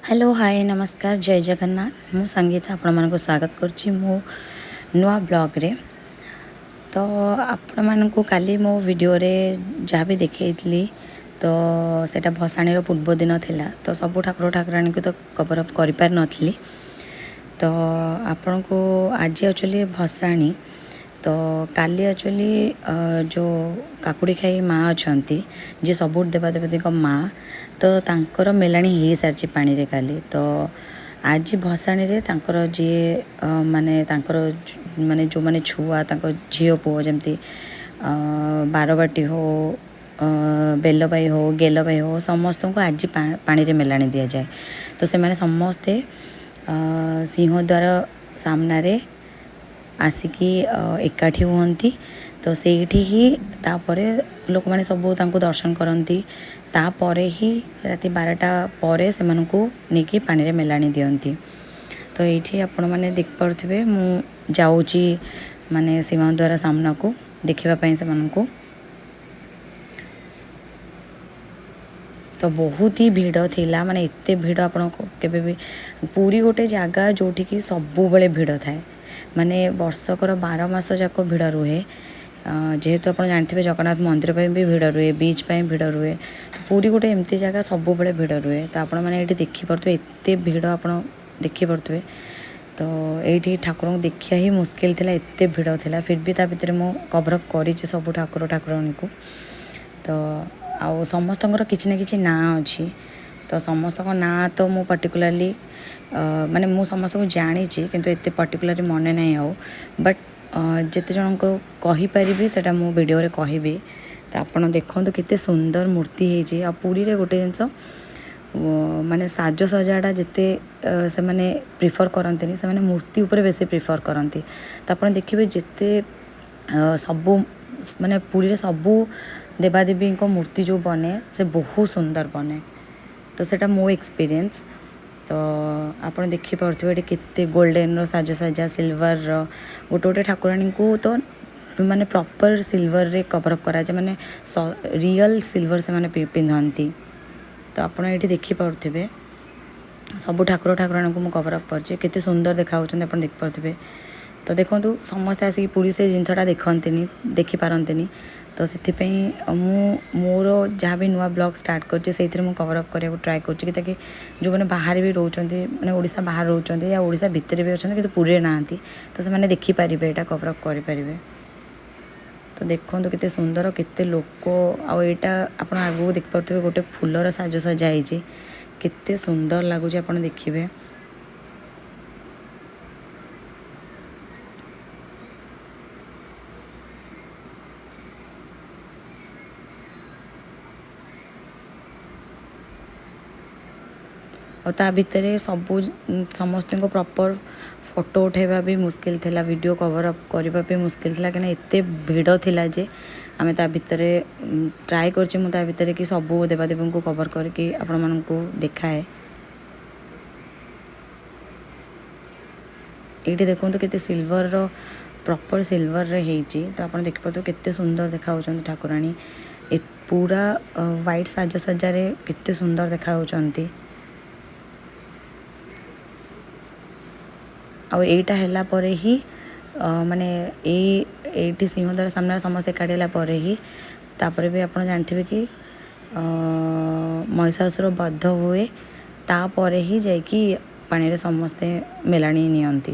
Hello, ହାଏ, ନମସ୍କାର, ଜୟ ଜଗନ୍ନାଥ। ମୁଁ ସଙ୍ଗୀତା ଆପଣମାନଙ୍କୁ ସ୍ୱାଗତ କରୁଛି ମୋ ନୂଆ ବ୍ଲଗ୍ରେ। ତ ଆପଣମାନଙ୍କୁ କାଲି ମୋ ଭିଡ଼ିଓରେ ଯାହା ବି ଦେଖେଇଥିଲି, ତ ସେଇଟା ଭସାଣିର ପୂର୍ବ ଦିନ ଥିଲା। ତ ସବୁ ଠାକୁର ଠାକୁରାଣୀଙ୍କୁ ତ କଭର୍ ଅପ୍ କରିପାରିନଥିଲି। ତ ଆପଣଙ୍କୁ ଆଜି ଆକ୍ଚୁଆଲି ଭସାଣି। ତ କାଲି ଆକ୍ଚୁଆଲି ଯେଉଁ କାକୁଡ଼ି ଖାଇ ମା ଅଛନ୍ତି, ଯିଏ ସବୁ ଦେବାଦେବତୀଙ୍କ ମା, ତ ତାଙ୍କର ମେଲାଣି ହେଇସାରିଛି ପାଣିରେ କାଲି। ତ ଆଜି ଭସାଣିରେ ତାଙ୍କର ଯିଏ ମାନେ ତାଙ୍କର ମାନେ ଯେଉଁମାନେ ଛୁଆ, ତାଙ୍କ ଝିଅ ପୁଅ, ଯେମିତି ବାରବାଟୀ ହଉ, ବେଲବାଇ ହଉ, ଗେଲବାଇ ହଉ, ସମସ୍ତଙ୍କୁ ଆଜି ପାଣିରେ ମେଲାଣି ଦିଆଯାଏ। ତ ସେମାନେ ସମସ୍ତେ ସିଂହଦ୍ୱାର ସାମ୍ନାରେ ଆସିକି ଏକାଠି ହୁଅନ୍ତି। ତ ସେଇଠି ହିଁ ତାପରେ ଲୋକମାନେ ସବୁ ତାଙ୍କୁ ଦର୍ଶନ କରନ୍ତି। ତାପରେ ହିଁ ରାତି 12ଟା ପରେ ସେମାନଙ୍କୁ ନେଇକି ପାଣିରେ ମେଲାଣି ଦିଅନ୍ତି। ତ ଏଇଠି ଆପଣମାନେ ଦେଖିପାରୁଥିବେ, ମୁଁ ଯାଉଛି ମାନେ ସିଂହଦ୍ୱାର ସାମ୍ନାକୁ ଦେଖିବା ପାଇଁ ସେମାନଙ୍କୁ। ତ ବହୁତ ହି ଭିଡ଼ ଥିଲା, ମାନେ ଏତେ ଭିଡ଼ ଆପଣ କେବେ ବି। ପୁରୀ ଗୋଟେ ଜାଗା ଯେଉଁଠିକି ସବୁବେଳେ ଭିଡ଼ ଥାଏ, ମାନେ ବର୍ଷକର 12 ମାସ ଯାକ ଭିଡ଼ ରୁହେ। ଯେହେତୁ ଆପଣ ଜାଣିଥିବେ, ଜଗନ୍ନାଥ ମନ୍ଦିର ପାଇଁ ବି ଭିଡ଼ ରୁହେ, ବିଚ୍ ପାଇଁ ଭିଡ଼ ରୁହେ। ତ ପୁରୀ ଗୋଟେ ଏମିତି ଜାଗା, ସବୁବେଳେ ଭିଡ଼ ରୁହେ। ତ ଆପଣମାନେ ଏଇଠି ଦେଖିପାରୁଥିବେ, ଏତେ ଭିଡ଼ ଆପଣ ଦେଖିପାରୁଥିବେ। ତ ଏଇଠି ଠାକୁରଙ୍କୁ ଦେଖିବା ହିଁ ମୁସ୍କିଲ ଥିଲା, ଏତେ ଭିଡ଼ ଥିଲା। ଫିର୍ ବି ତା ଭିତରେ ମୁଁ କଭର୍ ଅପ୍ କରିଛି ସବୁ ଠାକୁର ଠାକୁରାଣୀଙ୍କୁ। ତ ଆଉ ସମସ୍ତଙ୍କର କିଛି ନା କିଛି ନାଁ ଅଛି। ତ ସମସ୍ତଙ୍କ ନାଁ ତ ମୁଁ ପର୍ଟିକୁଲାରଲି ମାନେ ମୁଁ ସମସ୍ତଙ୍କୁ ଜାଣିଛି, କିନ୍ତୁ ଏତେ ପର୍ଟିକୁଲାରଲି ମନେ ନାହିଁ ଆଉ। ବଟ୍ ଯେତେ ଜଣଙ୍କୁ କହିପାରିବି, ସେଇଟା ମୁଁ ଭିଡ଼ିଓରେ କହିବି। ତ ଆପଣ ଦେଖନ୍ତୁ କେତେ ସୁନ୍ଦର ମୂର୍ତ୍ତି ହେଇଛି। ଆଉ ପୁରୀରେ ଗୋଟେ ଜିନିଷ, ମାନେ ସାଜସଜାଟା ଯେତେ ସେମାନେ ପ୍ରିଫର୍ କରନ୍ତିନି, ସେମାନେ ମୂର୍ତ୍ତି ଉପରେ ବେଶୀ ପ୍ରିଫର୍ କରନ୍ତି। ତ ଆପଣ ଦେଖିବେ, ଯେତେ ସବୁ ମାନେ ପୁରୀରେ ସବୁ ଦେବାଦେବୀଙ୍କ ମୂର୍ତ୍ତି ଯେଉଁ ବନେ, ସେ ବହୁତ ସୁନ୍ଦର ବନେ। ତ ସେଇଟା ମୋ ଏକ୍ସପିରିଏନ୍ସ। ତ ଆପଣ ଦେଖିପାରୁଥିବେ ଏଠି କେତେ ଗୋଲ୍ଡେନର ସାଜସଜା, ସିଲଭରର। ଗୋଟେ ଗୋଟେ ଠାକୁରାଣୀଙ୍କୁ ତ ମାନେ ପ୍ରପର୍ ସିଲଭରରେ କଭର୍ ଅପ୍ କରାଯାଏ, ମାନେ ରିଅଲ୍ ସିଲଭର ସେମାନେ ପିନ୍ଧନ୍ତି। ତ ଆପଣ ଏଇଠି ଦେଖିପାରୁଥିବେ, ସବୁ ଠାକୁର ଠାକୁରାଣୀଙ୍କୁ ମୁଁ କଭର୍ ଅପ୍ କରିଛି। କେତେ ସୁନ୍ଦର ଦେଖାହେଉଛନ୍ତି ଆପଣ ଦେଖିପାରୁଥିବେ। ତ ଦେଖନ୍ତୁ, ସମସ୍ତେ ଆସିକି ପୁରୀ ସେ ଜିନିଷଟା ଦେଖନ୍ତିନି, ଦେଖିପାରନ୍ତିନି। ତ ସେଥିପାଇଁ ମୁଁ ମୋର ଯାହା ବି ନୂଆ ବ୍ଲଗ୍ ଷ୍ଟାର୍ଟ କରିଛି, ସେଇଥିରେ ମୁଁ କଭର୍ ଅପ୍ କରିବାକୁ ଟ୍ରାଏ କରୁଛି କି ତାକି ଯେଉଁମାନେ ବାହାରେ ବି ରହୁଛନ୍ତି, ମାନେ ଓଡ଼ିଶା ବାହାରେ ରହୁଛନ୍ତି ୟା ଓଡ଼ିଶା ଭିତରେ ବି ଅଛନ୍ତି କିନ୍ତୁ ପୁରୀରେ ନାହାନ୍ତି, ତ ସେମାନେ ଦେଖିପାରିବେ, ଏଇଟା କଭର୍ ଅପ୍ କରିପାରିବେ। ତ ଦେଖନ୍ତୁ କେତେ ସୁନ୍ଦର, କେତେ ଲୋକ। ଆଉ ଏଇଟା ଆପଣ ଆଗକୁ ଦେଖିପାରୁଥିବେ, ଗୋଟେ ଫୁଲର ସାଜସଜା ହେଇଛି, କେତେ ସୁନ୍ଦର ଲାଗୁଛି ଆପଣ ଦେଖିବେ। ଆଉ ତା ଭିତରେ ସବୁ ସମସ୍ତଙ୍କ ପ୍ରପର୍ ଫଟୋ ଉଠାଇବା ବି ମୁସ୍କିଲ ଥିଲା, ଭିଡ଼ିଓ କଭର୍ ଅପ୍ କରିବା ବି ମୁସ୍କିଲ ଥିଲା, କାହିଁକିନା ଏତେ ଭିଡ଼ ଥିଲା ଯେ ଆମେ ତା ଭିତରେ ଟ୍ରାଏ କରିଛି ମୁଁ ତା ଭିତରେ କି ସବୁ ଦେବାଦେବୀଙ୍କୁ କଭର୍ କରିକି ଆପଣମାନଙ୍କୁ ଦେଖାଏ। ଏଇଠି ଦେଖନ୍ତୁ, କେତେ ସିଲଭରର, ପ୍ରପର୍ ସିଲଭରରେ ହେଇଛି। ତ ଆପଣ ଦେଖିପାରୁଥିବେ କେତେ ସୁନ୍ଦର ଦେଖାହେଉଛନ୍ତି ଠାକୁରାଣୀ, ଏ ପୁରା ହ୍ୱାଇଟ୍ ସାଜସଜାରେ କେତେ ସୁନ୍ଦର ଦେଖାହେଉଛନ୍ତି। ଆଉ ଏଇଟା ହେଲା ପରେ ହିଁ ମାନେ ଏଇଠି ସିଂହଦ୍ୱାର ସାମ୍ନାରେ ସମସ୍ତେ ଏକାଠି ହେଲା ପରେ ହିଁ ତାପରେ ବି ଆପଣ ଜାଣିଥିବେ କି ମହିଷାସୁର ବଧ ହୁଏ, ତାପରେ ହିଁ ଯାଇକି ପାଣିରେ ସମସ୍ତେ ମେଲାଣି ନିଅନ୍ତି।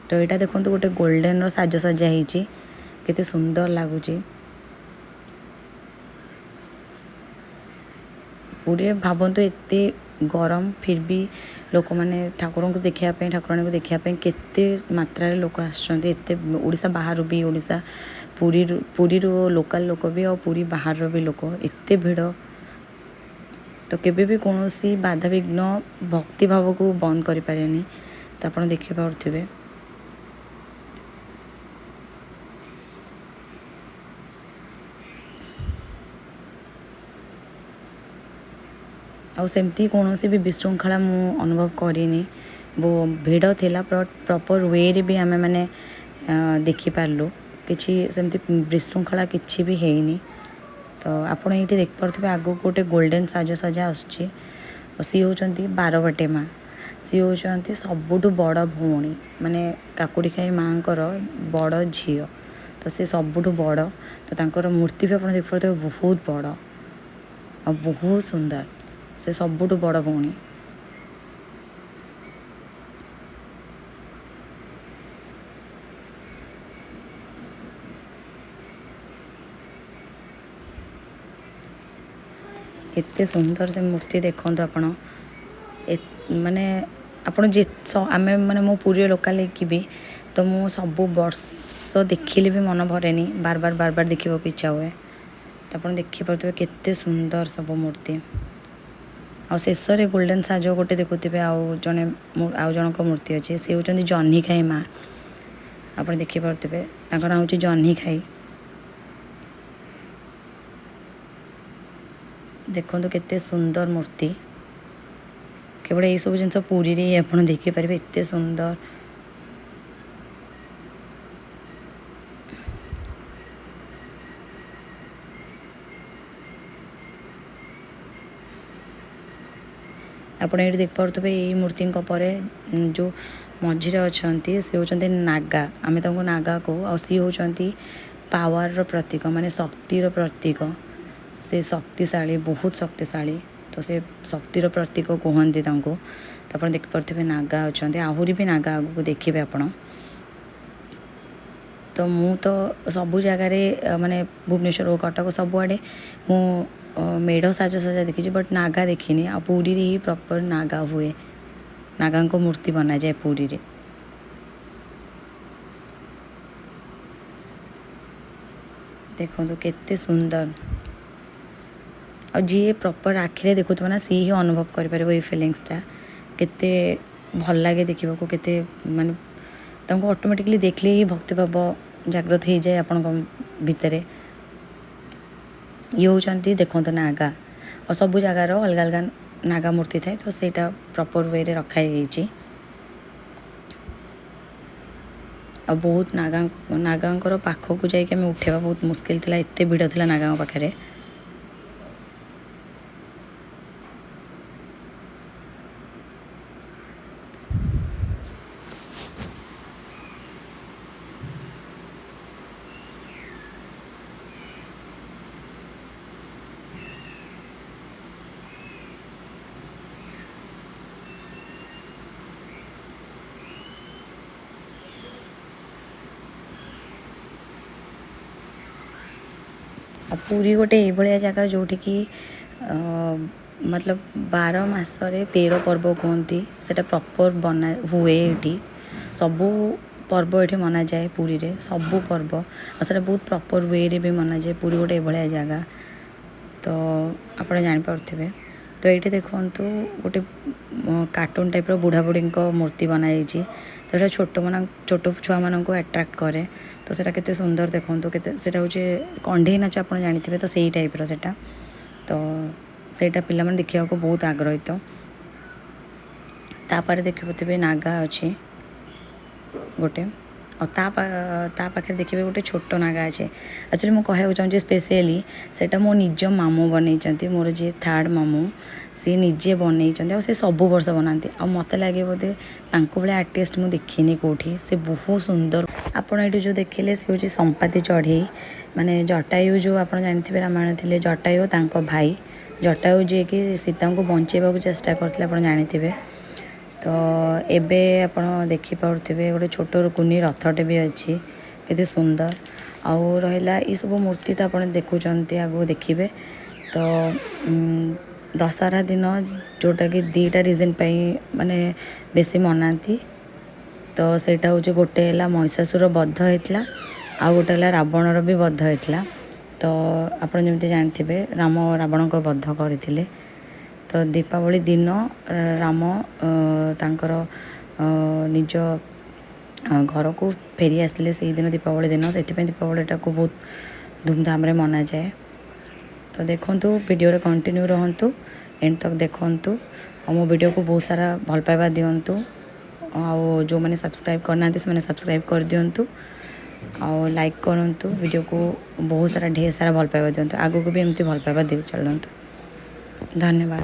ତ ଏଇଟା ଦେଖନ୍ତୁ, ଗୋଟେ ଗୋଲ୍ଡେନର ସାଜସଜା ହେଇଛି, କେତେ ସୁନ୍ଦର ଲାଗୁଛି। ପୁରୀରେ ଭାବନ୍ତୁ, ଏତେ ଗରମ, ଫିର୍ ବି ଲୋକମାନେ ଠାକୁରଙ୍କୁ ଦେଖିବା ପାଇଁ, ଠାକୁରାଣୀଙ୍କୁ ଦେଖିବା ପାଇଁ କେତେ ମାତ୍ରାରେ ଲୋକ ଆସୁଛନ୍ତି। ଏତେ ଓଡ଼ିଶା ବାହାରୁ ବି, ଓଡ଼ିଶା ପୁରୀରୁ ଲୋକାଲ୍ ଲୋକ ବି ଆଉ ପୁରୀ ବାହାରର ବି ଲୋକ, ଏତେ ଭିଡ଼। ତ କେବେ ବି କୌଣସି ବାଧାବିଘ୍ନ ଭକ୍ତି ଭାବକୁ ବନ୍ଦ କରିପାରେନି। ତ ଆପଣ ଦେଖିପାରୁଥିବେ। ଆଉ ସେମିତି କୌଣସି ବି ବିଶୃଙ୍ଖଳା ମୁଁ ଅନୁଭବ କରିନି। ଭିଡ଼ ଥିଲା, ପ୍ରପର୍ ୱେରେ ବି ଆମେମାନେ ଦେଖିପାରିଲୁ, କିଛି ସେମିତି ବିଶୃଙ୍ଖଳା କିଛି ବି ହେଇନି। ତ ଆପଣ ଏଇଠି ଦେଖିପାରୁଥିବେ, ଆଗକୁ ଗୋଟେ ଗୋଲ୍ଡେନ୍ ସାଜସଜା ଆସୁଛି। ଆଉ ସିଏ ହେଉଛନ୍ତି ବାରବାଟୀ ମା। ସିଏ ହେଉଛନ୍ତି ସବୁଠୁ ବଡ଼ ଭଉଣୀ, ମାନେ କାକୁଡ଼ିଖାଇ ମାଆଙ୍କର ବଡ଼ ଝିଅ। ତ ସେ ସବୁଠୁ ବଡ଼। ତ ତାଙ୍କର ମୂର୍ତ୍ତି ବି ଆପଣ ଦେଖିପାରୁଥିବେ ବହୁତ ବଡ଼ ଆଉ ବହୁତ ସୁନ୍ଦର। ସେ ସବୁଠୁ ବଡ଼ ଭଉଣୀ। କେତେ ସୁନ୍ଦର ସେ ମୂର୍ତ୍ତି ଦେଖନ୍ତୁ ଆପଣ। ମାନେ ଆପଣ ଯେ ଆମେ ମାନେ ମୁଁ ପୁରୀର ଲୋକାଲ୍ ହେଇକି ବି ତ ମୁଁ ସବୁ ବର୍ଷ ଦେଖିଲେ ବି ମନ ଭରେନି, ବାର ବାର ବାର ବାର ଦେଖିବାକୁ ଇଚ୍ଛା ହୁଏ। ତ ଆପଣ ଦେଖିପାରୁଥିବେ କେତେ ସୁନ୍ଦର ସବୁ ମୂର୍ତ୍ତି। ଆଉ ଶେଷରେ ଗୋଲ୍ଡେନ୍ ସାଜ ଗୋଟେ ଦେଖୁଥିବେ, ଆଉ ଜଣେ ଆଉ ଜଣଙ୍କ ମୂର୍ତ୍ତି ଅଛି, ସେ ହେଉଛନ୍ତି ଜହ୍ନିଖାଇ ମା। ଆପଣ ଦେଖିପାରୁଥିବେ ତାଙ୍କ ନାଁ ହେଉଛି ଜହ୍ନିଖାଇ। ଦେଖନ୍ତୁ କେତେ ସୁନ୍ଦର ମୂର୍ତ୍ତି। କେବଳ ଏଇସବୁ ଜିନିଷ ପୁରୀରେ ହିଁ ଆପଣ ଦେଖିପାରିବେ, ଏତେ ସୁନ୍ଦର। ଆପଣ ଏଇଠି ଦେଖିପାରୁଥିବେ ଏଇ ମୂର୍ତ୍ତିଙ୍କ ପରେ ଯେଉଁ ମଝିରେ ଅଛନ୍ତି ସେ ହେଉଛନ୍ତି ନାଗା, ଆମେ ତାଙ୍କୁ ନାଗା କହୁ। ଆଉ ସିଏ ହେଉଛନ୍ତି ପାୱାରର ପ୍ରତୀକ, ମାନେ ଶକ୍ତିର ପ୍ରତୀକ। ସେ ଶକ୍ତିଶାଳୀ, ବହୁତ ଶକ୍ତିଶାଳୀ, ତ ସେ ଶକ୍ତିର ପ୍ରତୀକ କୁହନ୍ତି ତାଙ୍କୁ। ତ ଆପଣ ଦେଖିପାରୁଥିବେ ନାଗା ଅଛନ୍ତି, ଆହୁରି ବି ନାଗା ଆଗକୁ ଦେଖିବେ ଆପଣ। ତ ମୁଁ ତ ସବୁ ଜାଗାରେ, ମାନେ ଭୁବନେଶ୍ୱର ହଉ କଟକ ସବୁଆଡ଼େ ମୁଁ ମେଢ଼ ସାଜସଜା ଦେଖିଛି, ବଟ୍ ନାଗା ଦେଖିନି। ଆଉ ପୁରୀରେ ହିଁ ପ୍ରପର୍ ନାଗା ହୁଏ, ନାଗାଙ୍କ ମୂର୍ତ୍ତି ବନାଯାଏ ପୁରୀରେ। ଦେଖନ୍ତୁ କେତେ ସୁନ୍ଦର। ଆଉ ଯିଏ ପ୍ରପର୍ ଆଖିରେ ଦେଖୁଥିବ ନା, ସିଏ ହିଁ ଅନୁଭବ କରିପାରିବ ଏଇ ଫିଲିଙ୍ଗସଟା, କେତେ ଭଲ ଲାଗେ ଦେଖିବାକୁ, କେତେ ମାନେ ତାଙ୍କୁ ଅଟୋମେଟିକଲି ଦେଖିଲେ ହିଁ ଭକ୍ତିଭାବ ଜାଗ୍ରତ ହେଇଯାଏ ଆପଣଙ୍କ ଭିତରେ। ଇଏ ହେଉଛନ୍ତି ଦେଖନ୍ତୁ ନାଗା। ଆଉ ସବୁ ଜାଗାର ଅଲଗା ଅଲଗା ନାଗା ମୂର୍ତ୍ତି ଥାଏ, ତ ସେଇଟା ପ୍ରପର୍ ୱେରେ ରଖାଯାଇଛି। ଆଉ ବହୁତ ନାଗାଙ୍କର ପାଖକୁ ଯାଇକି ଆମେ ଉଠେଇବା ବହୁତ ମୁସ୍କିଲ ଥିଲା, ଏତେ ଭିଡ଼ ଥିଲା ନାଗାଙ୍କ ପାଖରେ। ଆଉ ପୁରୀ ଗୋଟେ ଏଇଭଳିଆ ଜାଗା ଯେଉଁଠିକି ମତଲବ 12 ମାସରେ 13 ପର୍ବ କୁହନ୍ତି, ସେଇଟା ପ୍ରପର୍ ବନା ହୁଏ ଏଇଠି। ସବୁ ପର୍ବ ଏଠି ମନାଯାଏ ପୁରୀରେ, ସବୁ ପର୍ବ। ଆଉ ସେଇଟା ବହୁତ ପ୍ରପର୍ ୱେରେ ବି ମନାଯାଏ। ପୁରୀ ଗୋଟେ ଏଇଭଳିଆ ଜାଗା, ତ ଆପଣ ଜାଣିପାରୁଥିବେ। ତ ଏଇଠି ଦେଖନ୍ତୁ ଗୋଟେ କାର୍ଟୁନ୍ ଟାଇପ୍ର ବୁଢ଼ାବୁଢ଼ୀଙ୍କ ମୂର୍ତ୍ତି ବନାଯାଇଛି। ତ ସେଇଟା ଛୋଟ ଛୁଆମାନଙ୍କୁ ଆଟ୍ରାକ୍ଟ କରେ। ତ ସେଇଟା କେତେ ସୁନ୍ଦର ଦେଖନ୍ତୁ, କେତେ ସେଇଟା ହେଉଛି କଣ୍ଢେଇ ନାଚ, ଆପଣ ଜାଣିଥିବେ ତ ସେଇ ଟାଇପ୍ର ସେଇଟା। ତ ସେଇଟା ପିଲାମାନେ ଦେଖିବାକୁ ବହୁତ ଆଗ୍ରହିତ। ତାପରେ ଦେଖିପାରୁଥିବେ ନାଗା ଅଛି ଗୋଟେ, ଆଉ ତା ପାଖରେ ଦେଖିବେ ଗୋଟେ ଛୋଟ ନାଗା ଅଛି। ଆକ୍ଚୁଆଲି ମୁଁ କହିବାକୁ ଚାହୁଁଛି ସ୍ପେସିଆଲି ସେଇଟା ମୋ ନିଜ ମାମୁଁ ବନେଇଛନ୍ତି, ମୋର ଯିଏ ଥାର୍ଡ଼ ମାମୁଁ, ସିଏ ନିଜେ ବନେଇଛନ୍ତି। ଆଉ ସେ ସବୁ ବର୍ଷ ବନାନ୍ତି। ଆଉ ମୋତେ ଲାଗେ ବୋଧେ ତାଙ୍କ ଭଳିଆ ଆର୍ଟିଷ୍ଟ ମୁଁ ଦେଖିନି କେଉଁଠି, ସେ ବହୁତ ସୁନ୍ଦର। ଆପଣ ଏଇଠି ଯେଉଁ ଦେଖିଲେ ସେ ହେଉଛି ସମ୍ପାତି ଚଢ଼େଇ, ମାନେ ଜଟାୟୁ ଯେଉଁ ଆପଣ ଜାଣିଥିବେ ରାମାୟଣ ଥିଲେ ଜଟାୟୁ, ତାଙ୍କ ଭାଇ ଜଟାୟୁ ଯିଏକି ସୀତାଙ୍କୁ ବଞ୍ଚେଇବାକୁ ଚେଷ୍ଟା କରିଥିଲେ, ଆପଣ ଜାଣିଥିବେ। ତ ଏବେ ଆପଣ ଦେଖିପାରୁଥିବେ ଗୋଟେ ଛୋଟ କୁନି ରଥଟେ ବି ଅଛି, କେତେ ସୁନ୍ଦର। ଆଉ ରହିଲା ଏଇସବୁ ମୂର୍ତ୍ତି ତ ଆପଣ ଦେଖୁଛନ୍ତି, ଆଗକୁ ଦେଖିବେ। ତ ଦଶହରା ଦିନ ଯେଉଁଟାକି ଦୁଇଟା ରିଜନ୍ ପାଇଁ ମାନେ ବେଶୀ ମନାନ୍ତି, ତ ସେଇଟା ହେଉଛି ଗୋଟେ ହେଲା ମହିଷାସୁର ବଧ ହେଇଥିଲା, ଆଉ ଗୋଟେ ହେଲା ରାବଣର ବି ବଧ ହେଇଥିଲା। ତ ଆପଣ ଯେମିତି ଜାଣିଥିବେ ରାମ ରାବଣଙ୍କ ବଧ କରିଥିଲେ। ତ ଦୀପାବଳି ଦିନ ରାମ ତାଙ୍କର ନିଜ ଘରକୁ ଫେରି ଆସିଥିଲେ ସେଇଦିନ ଦୀପାବଳି ଦିନ, ସେଥିପାଇଁ ଦୀପାବଳିଟାକୁ ବହୁତ ଧୁମଧାମରେ ମନାଯାଏ। ତ ଦେଖନ୍ତୁ ଭିଡ଼ିଓରେ କଣ୍ଟିନ୍ୟୁ ରହନ୍ତୁ, ଏଣ୍ଡ ତକ୍ ଦେଖନ୍ତୁ, ଆଉ ମୋ ଭିଡ଼ିଓକୁ ବହୁତ ସାରା ଭଲ ପାଇବା ଦିଅନ୍ତୁ। ଆଉ ଯେଉଁମାନେ ସବସ୍କ୍ରାଇବ୍ କରିନାହାନ୍ତି ସେମାନେ ସବସ୍କ୍ରାଇବ୍ କରିଦିଅନ୍ତୁ, ଆଉ ଲାଇକ୍ କରନ୍ତୁ ଭିଡ଼ିଓକୁ, ବହୁତ ସାରା ଢେର ସାରା ଭଲ ପାଇବା ଦିଅନ୍ତୁ। ଆଗକୁ ବି ଏମିତି ଭଲ ପାଇବା ଦେଇ ଚାଲନ୍ତୁ। ଧନ୍ୟବାଦ।